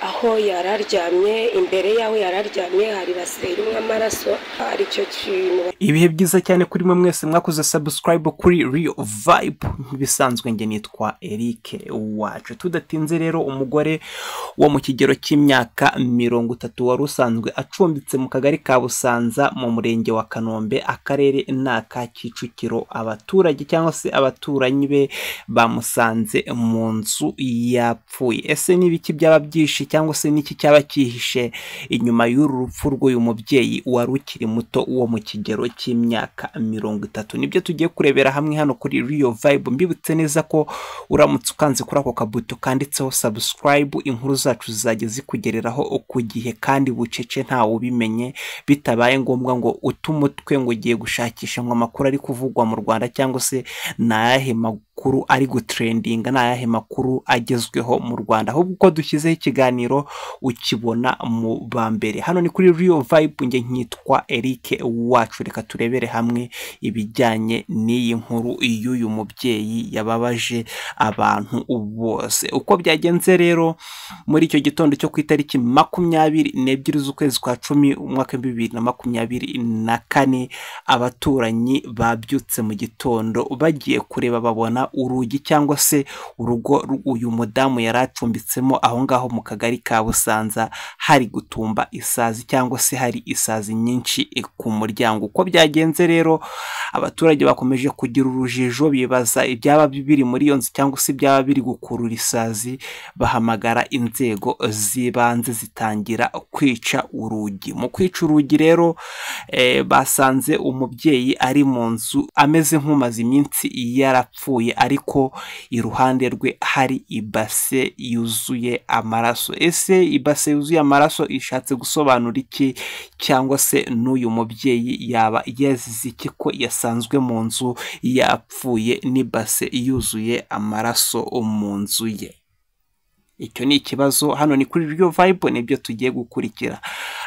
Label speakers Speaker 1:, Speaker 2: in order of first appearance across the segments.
Speaker 1: Aho yararyamye, imbere yaho yararyamye hari base irimo amaraso, aricyo kintu.
Speaker 2: Ibihe byiza cyane kuri mwe mwese mwakoze subscribe kuri Real Vibe. Nk'ibisanzwe nge nitwa Eric Wacu. Tudatinze rero, umugore wo mu kigero cy'imyaka 30 wari usanzwe acumbitse mu kagari ka Busanza mu murenge wa Kanombe, akarere n'aka Kicukiro, abaturage cyangwa se abaturanyi be bamusanze mu nzu yapfuye. Ese n'ibiki byaba byinshi cyangwa se n'iki cyaba cyihishe inyuma y'uru rupfu rw'uyu mubyeyi wari ukiri muto wo mu kigero cy'imyaka 30? Nibyo tugiye kurebera hamwe hano kuri Real Vibe. Mbibutse neza ko uramutse ukanze kuri ako kabuto kanditseho subscribe, inkuru zacu zizajya zikugereraho ku gihe kandi bucece ntawe ubimenye, bitabaye ngombwa ngo ute umutwe ngo ugiye gushakisha ngo amakuru ari kuvugwa mu Rwanda cyangwa se ni ayahe makuru ari gutrendinga, ni ayahe makuru agezweho mu Rwanda. Ahubwo uko dushyizeho ikiganiro ukibona mu ba mbere. Hano ni kuri Real Vibe, nge nkitwa Eric Wacu. Reka turebere hamwe ibijyanye n'iyi nkuru y'uyu mubyeyi yababaje abantu bose. Uko byagenze rero, muri icyo gitondo cyo ku itariki 22 z'ukwezi kwa 10 umwaka 2024, abaturanyi babyutse mu gitondo bagiye kureba babona urugi cyangwa se urugo uyu mudamu yari acumbitsemo aho ngaho mu kagari ka Busanza hari gutumba isazi cyangwa se hari isazi nyinshi ku muryango. Uko byagenze rero, abaturage bakomeje kugira urujijo bibaza ibyaba biri muri iyo nzu cyangwa se ibyaba biri gukurura isazi, bahamagara inzego z'ibanze zitangira kwica urugi. Mu kwica urugi rero, basanze umubyeyi ari mu nzu ameze nk'umaze iminsi yarapfuye, ariko iruhande rwe hari ibase yuzuye amaraso. Ese ibase yuzuye amaraso ishatse gusobanura iki? Cyangwa se n'uyu mubyeyi yaba yazize iki ko yasanzwe mu nzu yapfuye n'ibase yuzuye amaraso mu nzu ye? Icyo ni ikibazo. Hano ni kuri Real Vibe, nibyo tugiye gukurikira.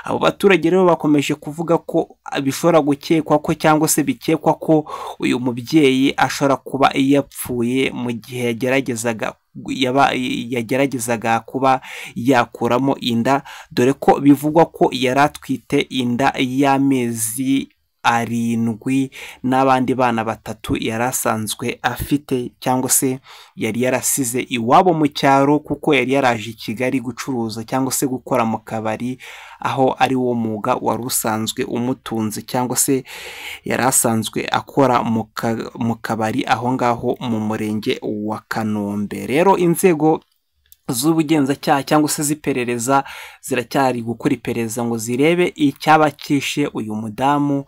Speaker 2: Abo baturage rero bakomeje kuvuga ko bishobora gukekwa ko cyangwa se bikekwa ko uyu mubyeyi ashobora kuba yapfuye mu gihe yageragezaga kuba yakuramo inda, dore ko bivugwa ko yari atwite inda y'amezi 7 n'abandi bana 3 yari asanzwe afite cyangwa se yari yarasize iwabo mu cyaro, kuko yari yaraje i Kigali gucuruza cyangwa se gukora mu kabari, aho ari wo mwuga wari usanzwe umutunze cyangwa se yari asanzwe akora mu kabari aho ngaho mu murenge wa Kanombe. Rero inzego z'ubugenzacyaha cyangwa se z'iperereza ziracyari gukora iperereza ngo zirebe icyaba cyishe uyu mudamu,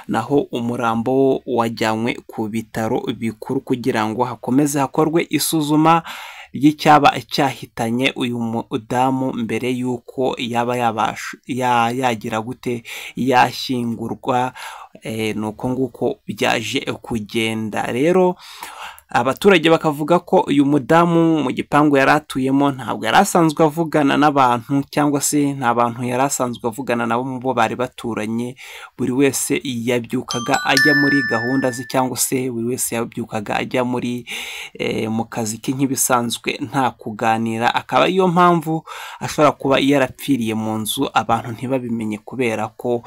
Speaker 2: naho umurambo wajyanywe ku bitaro bikuru kugira ngo hakomeze hakorwe isuzuma ry'icyaba cyahitanye uyu mudamu mbere y'uko yaba yagira gute yashyingurwa. Nuko nguko byaje kugenda. Rero abaturage bakavuga ko uyu mudamu mu gipangu yari atuyemo ntabwo yari asanzwe avugana n'abantu cyangwa se nta bantu yari asanzwe avugana nabo mu bo bari baturanye. Buri wese yabyukaga ajya muri gahunda ze cyangwa se buri wese yabyukaga ajya muri mu kazi ke nk'ibisanzwe nta kuganira, akaba ariyo mpamvu ashobora kuba yarapfiriye mu nzu abantu ntibabimenye, kubera ko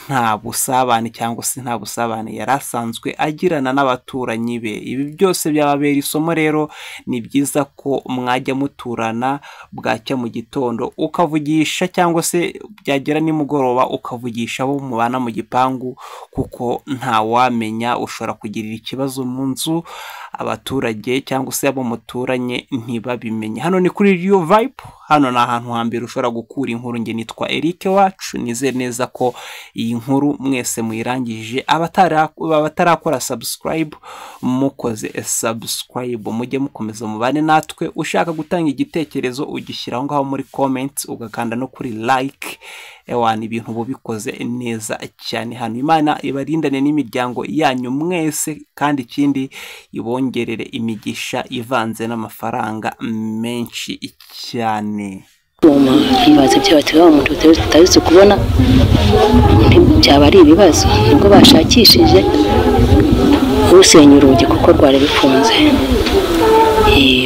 Speaker 2: nta busabane cyangwa se nta busabane yari asanzwe agirana n'abaturanyi be. Ibi byose byababera isomo. Rero ni byiza ko mwajya muturana, bwacya mu gitondo ukavugisha cyangwa se byagera nimugoroba ukavugisha abo mubana mu gipangu, kuko ntawamenya ushobora kugirira ikibazo mu nzu abaturage cyangwa se abo muturanye ntibabimenye. Hano ni kuri Real Vibe, hano ni ahantu hambere ushobora gukura inkuru. Nge nitwa Eric Wacu, nizere neza ko iyi nkuru mwese muyirangije. Abatarakora subscribe, mukoze subscribe mujye mukomeza mubane natwe. Ushaka gutanga igitekerezo ugishyira aho ngaho muri comments, ugakanda no kuri like. Ewana, ibintu bubikoze neza cyane hano. Imana ibarindane n'imiryango yanyu mwese, kandi ikindi ibongerere imigisha ivanze n'amafaranga menshi cyane.
Speaker 3: Ibibazo by'abaturage umuntu tutazi kubona byaba ari ibibazo, nibwo bashakishije urusenya urugi kuko rwari rufunze.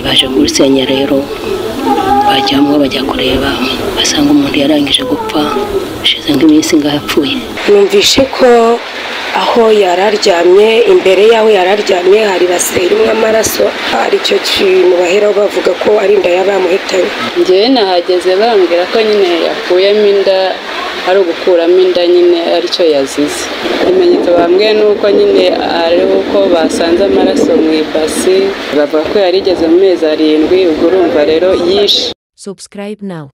Speaker 3: Baje kurusenya rero Bajyamo bajya kureba, basanga umuntu yarangije gupfa, hashize nk'iminsi ingahe apfuye.
Speaker 1: Numvishe ko aho yari aryamye, imbere y'aho yari aryamye hari base irimo amaraso, aricyo kintu baheraho bavuga ko ari inda yaba yamuhitanye.
Speaker 4: Njyewe nahageze bambwira ko nyine yakuyemo inda, ari ugukuramo inda nyine aricyo yazize. Ibimenyetso bambwiye ni uko nyine ari uko basanze amaraso mu ibasi, bavuga ko yari igeze mu mezi 7, ubwo urumva rero yishe.
Speaker 5: Subscribe now.